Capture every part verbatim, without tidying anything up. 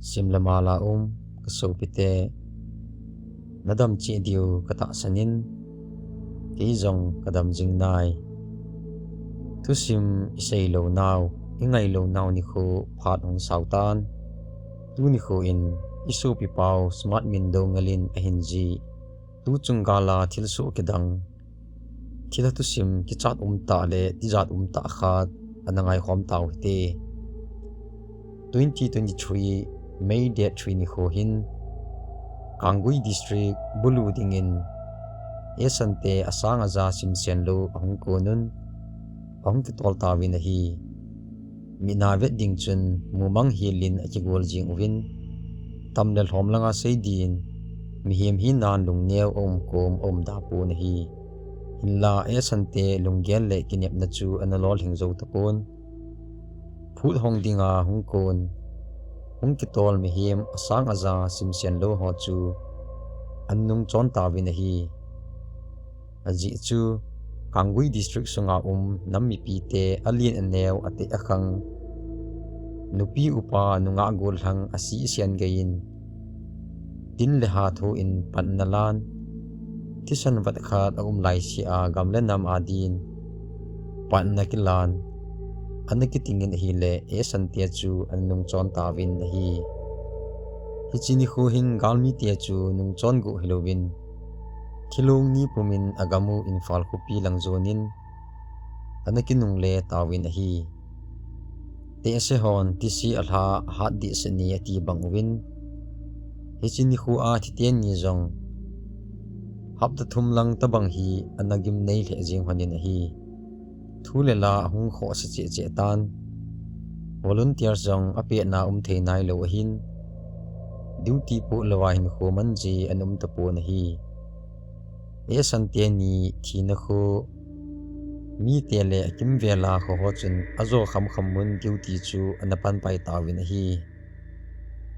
Sim le mal a um ka sopite, nadam cheh diu ka tahsan in, kei jong ka dam jing nai. Thusim i sei lou nau, i ngai lou nau nikho phat hung sao tan. Tuni kho in i sopi pau Smart Min Doungel in ahin jih, tu chung gal a thilsoh kidang, thilha thusim kichat um tah le tijat um tah khat ana ngai khom tau hite. Twenty twenty-three May date three nikho hin Kangui District bulu dingin Esan te asang aja simsen lou ahung kon un, ahung kitol tauvin ahi. Mitna vet ding chun mumang helin akigol jing uvin, tam le lhom langa sei din, mihem hinan lungneo aum kom aum da pon ahi. Hinla Esan te lunggel le kinepna chu ana lolhing jou tapon. Phut hong dinga hung kon, hung kitol mihem asang aja simsen lou ho chu ana nungchon tauvin ahi. Ajeh chu, Kangui District sunga um nam mipite alen aneo, ateh akhang, nupi upa nungah gollhang asisen geiyin, tin le ha thoin pan ana lan, thisan vat khat aum laisea gam le nam adin pan ana kilan, ana kitingin ahile Esan te chu ana nungchon tauvin ahi. Hiche nikho hin galmite chu nungchon go hilouvin, thilong ni pumin agam u Imphal khopi lang jonin ana kinungle tauvin ahi. Tehse hon thise alha, hat dehset ni ati bang uvin, hiche nikho a thi teni jong hapta thum lang tobang hi ana gimnei lheh jeng lhonin ahi. Thu le la ahung khohsa cheh cheh tan. Volunteers jong apetna um thei nailou ahin, duty poh louva hinkho man ji ana um tapon ahi. Esan teni thina kho, mite le akimvel a kho ho chun ajo khamkham un duty chu ana panpai tauvin ahi.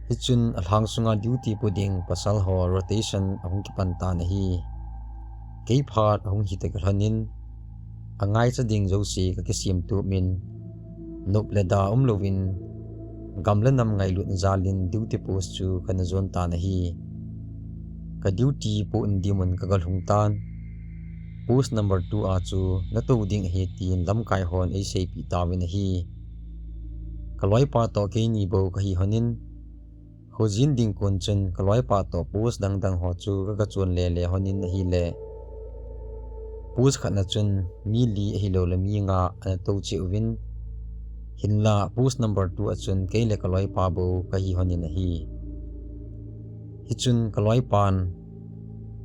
Hichun alhang sunga duty poh ding pasal ho rotation ahung kipan tan ahi. Kei phat ahung hita kilhonin, angaicha ding jouse kakisem tup in, nop le da umlouvin, gam le nam ngailutna jalin duty post chu kana jon tan ahi. Ka duty poh in dimun kagalhung tan. Post number two a chu natou ding ahi tin lamkai hon eiseipeh tauvin ahi. Kaloipa toh keini bou kahi lhonin, khojin ding kon chun kaloipa toh post dang dang ho chu kaga chon lele lhonin ahile, post khatna chun mi li ahilouleh mi nga ana tou cheh uvin, hinla post number two a chun kei le kaloipa bou kahi lhonin ahi. Hichun kaloipan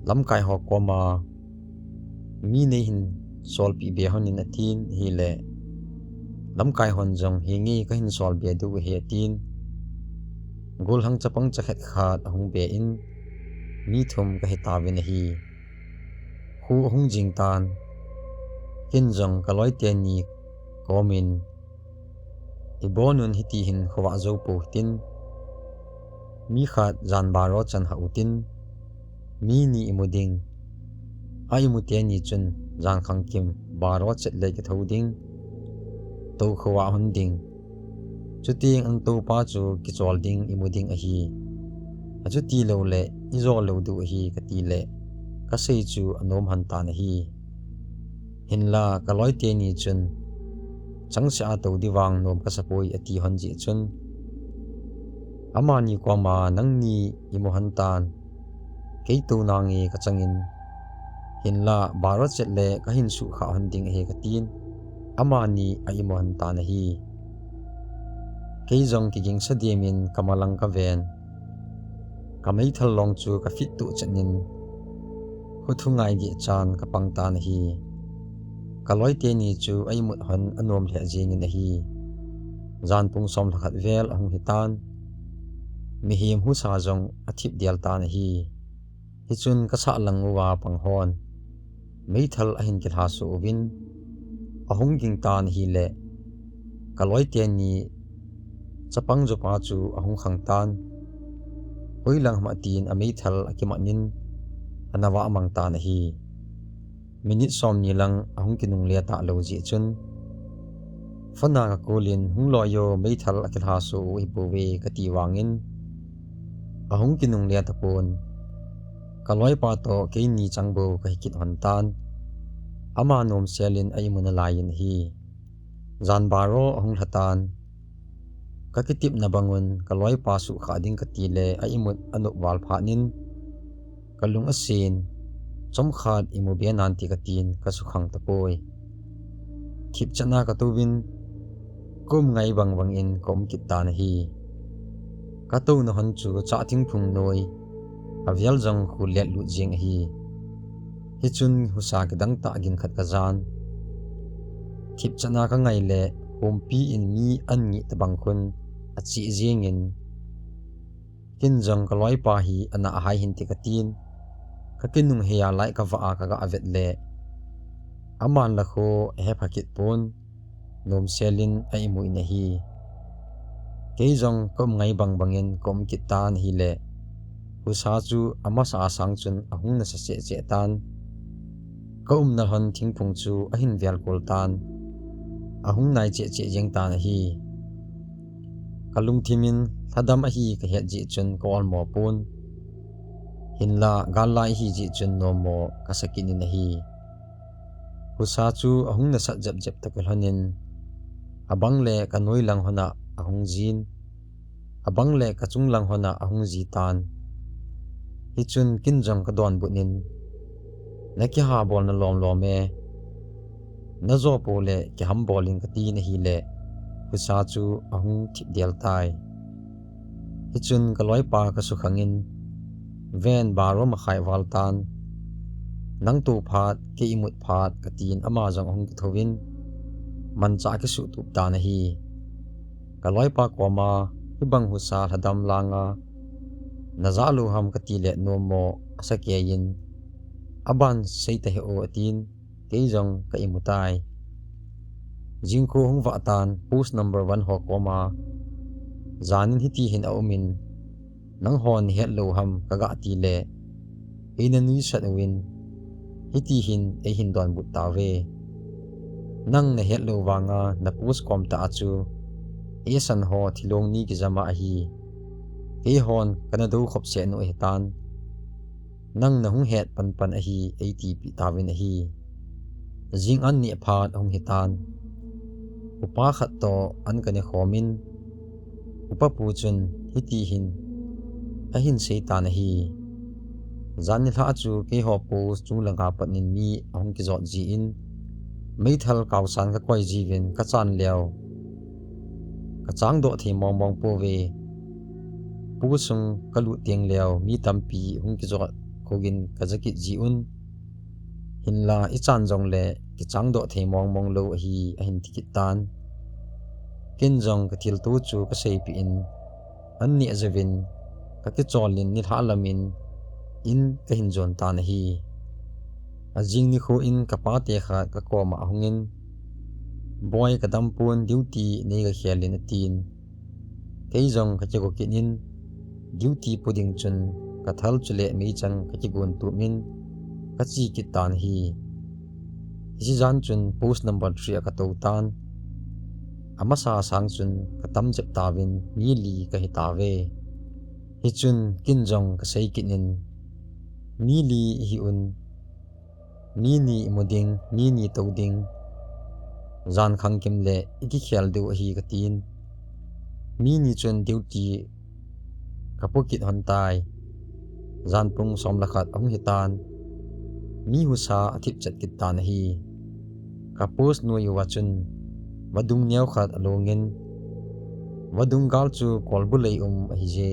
lamkai ho koma, mi neihin solpeh be lhonin atin ahile, lamkai hon jong henge kahin sol be diu ahi atin, gollhang chapang chakhat khat ahung be in, mi thum kahi tauvin ahi. Kho ahung jing tan, ken jong kaloi teni komin, ibonun hiti hin khovah jou pou hitin, mi khat jan baro chan hah utin, mi ni imu ding, a imu teni chun jan khangkim baro chet le kithou ding, tou khovah hon ding, chuteng an toupa chu kichol ding imu ding ahi. Achuti louleh ijo lou diu ahi katile, kasei chu anom hon tan ahi. Hinla kaloi teni chun, changseh a tou di vang nom kasapoi ati hon jeh chun, amani koma nangni imu hon tan, kei tou nange kachangin, hinla baro chet le kahin suhkhah hon ding ahi katin, amani a imu hon tan ahi. Kei jong kigingsa dimin kamalang kaven, kameithal long chu kafit tuh chetnin, khuthu ngai geh chan kapang tan ahi. Kaloi teni chu a imut hon anom lheh jengin ahi. Jan pung som lha khat vel ahung hitan, mihem husa jong athip del tan ahi. Hichun kasah lang uva pang hon meithal ahin kilhaso uvin, ahung ging tan ahile, kaloi teni chapang jopa chu ahung khang tan, hoilang ham atin ameithal akimatnin, ana vahmang tan ahi. Minute somni lang ahung kinungle talou jeh chun, phone a kakolin, hung loi o, meithal akilhaso u ahibouve kati vangin, Ahung kinungle tapon. Ka loipa toh keini changbou kahi kit hon tan. Ama nomselin a imu nalaiyin ahi. Jan baro ahung lha tan. Ka kitepna bangun ka loipa suhkhah ding kati le a imut anop val phat in, ka lung asen, chomkhat imu be nante katin ka sukhang tapoi. Thipchatna ka touvin, ka um ngai bang bangin ka um kit tan ahi. Ka touna hon chu chah thingphung noi, avel jong khu let lut jeng ahi. Hichun husa kidang tah gin khat ka jan. Thipchatna ka ngai le humpi in mi an ngih tabang khun ache jengin, ken jong ka loipa hi ana ahai hinte katin, ka kinunghei a light ka vah a ka gah vet le, aman la khu ahe pha kit pon, nomselin a imu in ahi. Kei jong ka um ngai bang bangin ka um kit tan ahile, husa chu amasa a sang chun ahung nasa cheh cheh tan. Ka umna hon thingphung chu ahin vel kol tan. Ahung nai cheh cheh jeng tan ahi. Ka lungthim in lhadam ahi ka het jeh chun ka olmo pon. Hinla gal lai ahi jeh chun nommo ka sa kit in ahi. Husa chu ahung nasat jep jep tah kilhon in, abang le ka noi lang hon a ahung jin, abang le ka chung lang hon a ahung ji tan. Hichun ken jong ka donbut in, na kiha bol na lom lom e, na jo po le kiham bol in katin ahile, husa chu ahung thip del tai. Hichun ka loipa ka sukhang in, ven baro makhai val tan. Nang tou phat, kei imut phat, katin ama jong ahung kithouvin, manchah kisuh tup tan ahi. Ka loipa koma, hibang husa lhadam langa, na jah lou ham kati le nommo asa kei in, aban sei tahih o atin, kei jong ka imu tai. Jingkho hung vah tan post number one ho koma, jan in hiti hin a um in, nang hon na het lou ham ka gah ti le, eina nuisat uvin, hiti hin eihin donbut tauve. Nang na het lou vanga na post kom tah a chu, eisan ho thilong ni kijam a ahi. Kei hon kana dou khop seh nu ahi tan. Nang na hung het pan pan ahi, eiti pi tauvin ahi. Jing an ni phat ahung hi tan. Upa khat toh an ka ne khom in, upa pu chun hiti hin ahin sei tan ahi. Jan nilhah chu keiho post chung langa pat in mi ahung kijot ji in, meithal kaosan ka koi jiuvin ka chan leo, ka chang doh thei mong mong pouve. Post sung ka lut teng leo mi tampi hung kijot khogin ka ja kit ji un. Hinla ichan jongle kichang doh thei mong mong lou ahi, ahin ti kit tan. Ken jong ka thilto chu ka seipeh in, an neh jouvin ka kichol in nilhah lam in, in kahin jon tan ahi. Ajing nikho in ka pate khat ka koma ahung in, Boi, ka dam pon, duty nei ka khel in, atin. Kei jong ka kigo kit in, duty pu ding chun ka thal chule meichang ka kigon tup in ka che kit tan ahi. Hiche jan chun post number three a ka tou tan. Amasa sang chun ka tam jep tauvin mi li ka hi tauve. Hichun ken jong ka sei kit in, mi li ihi un, mi ni imu ding, mi ni tou ding, jan khang kim le i kikhel diu ahi, ka tin. Mi ni chun duty ka pu kit hon tai. Jan pung som le khat ahung hi tan. Mi husa athip chet kit tan ahi. Ka post noi uva chun vadung neo khat along in, vadung gal chu kolbu lei um ahi je.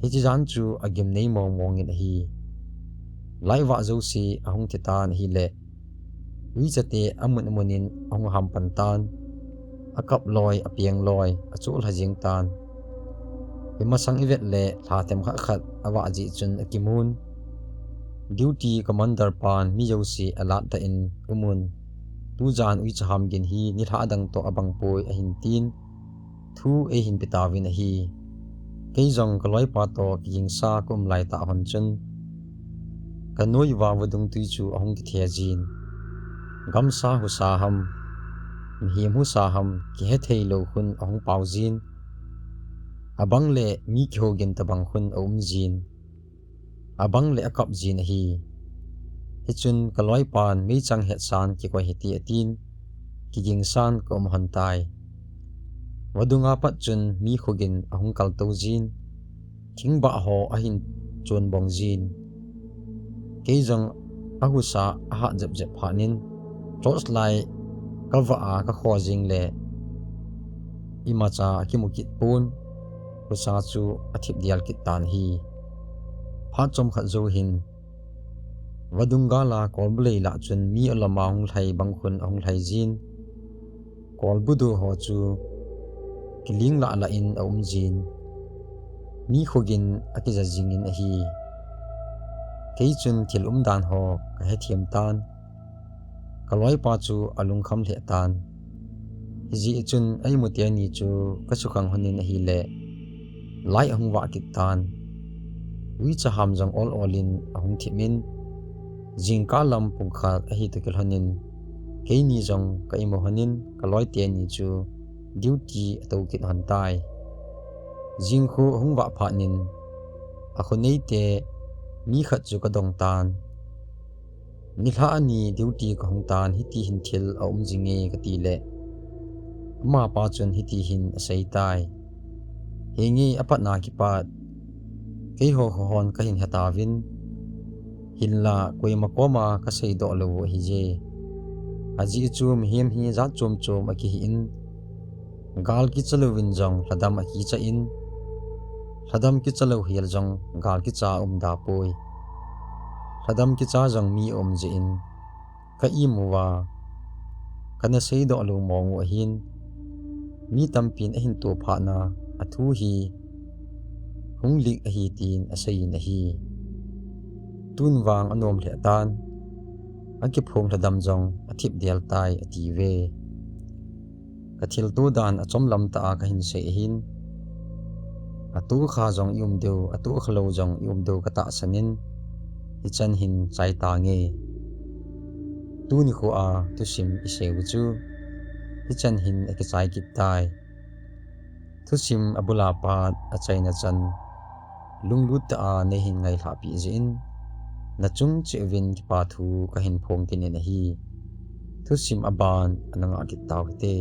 Hiche jan chu agimnei mong mong in ahi. Light vah jouse ahung thi tan ahile, uicha te amun amun in ahung ham pan tan. Akap loi, apeng loi, acholha jeng tan. Imasang ivet le lha themkhat khat avah jeh chun akimun. Duty commander pan mi jouse alat tah in, umun, tujan uicha ham gin hi nilhah dang toh abang poi, ahin tin. Thu eihin pe tauvin ahi. Kei jong ka loipa toh kigingsa ka um lai tah hon chun, ka noi uva vadung tui chu ahung kithe jin. Gamsa husa ham, mihem husa ham, kihe thei lou khun ahung pao jin. Abang le mi kihou gin tabang khun aum jin, abang le akap jin ahi. Hichun kaloipan meichang hetsan kikoi hite atin, kigingsan kaum hon tai. Vadunga pat chun mi khogin ahung kaltou jin, thingbah ho ahin chonbong jin. Kei jong ahusa ahat jep jep phat in, torch light kavah a kakho jing le imacha akimu kit pon, husa chu athip dial kit tan ahi. Phat chomkhat jou hin, vadung gal a kolbu lei lah chun mi alom a hung lhai bang khun ahung lhai jin. Kolbu do ho chu kiling lah lah in aum jin, mi khogin akija jingin ahi. Kei chun thil umdan ho kahethem tan, kaloipa chu alungkham lheh tan. Hijeh chun a-imu teni chu kasukhang hon in ahile, light ahung vah kit tan. Uicha ham jong ol ol in ahung thip in, jingkah lam pung khat ahi toh kilhon in, keini jong ka-imu hon in, kaloi teni chu duty atou kit hon tai. Jingkhu ahung vah phat in, akhoneite mi khat chu kadong tan. Nilhah ani duty kahung tan, hiti hin thil aum jinge kati le, amapa chun hiti hin asei tai. Henge apatna kipat, keiho kho hon kahin hetauvin, hinla koima koma kaseidoh lou u ahije. Ajeh chu mihem hi jat chom chom akihi in, gal kicha louvin jong lhadam akicha in, lhadam kicha lou hel jong gal kicha aum da poi. Lhadam kicha jong mi aum jeh in, ka-imu uva kana seidoh lou mong u ahin, mi tampin ahin to phat na, athu hi hung leak ahi tin asei in ahi. Tun vang anom lheh tan, akiphong lhadam jong athip dial tai atiuve. Kathilto dan achomlam tah a kahin sei ahin, atohkha jong i-um diu, atohkha lou jong i-um diu katahsan in, hichan hin chai tange. Tuni kho a thusim isei u chu hichan hin akichai kit tai. Thusim abul a pat achaina chan lunglut tah a neihin ngailhah peh jeh in, nachung cheh uvin kipa thu kahin phong kit in ahi. Thusim aban ana ngah kit tau hite.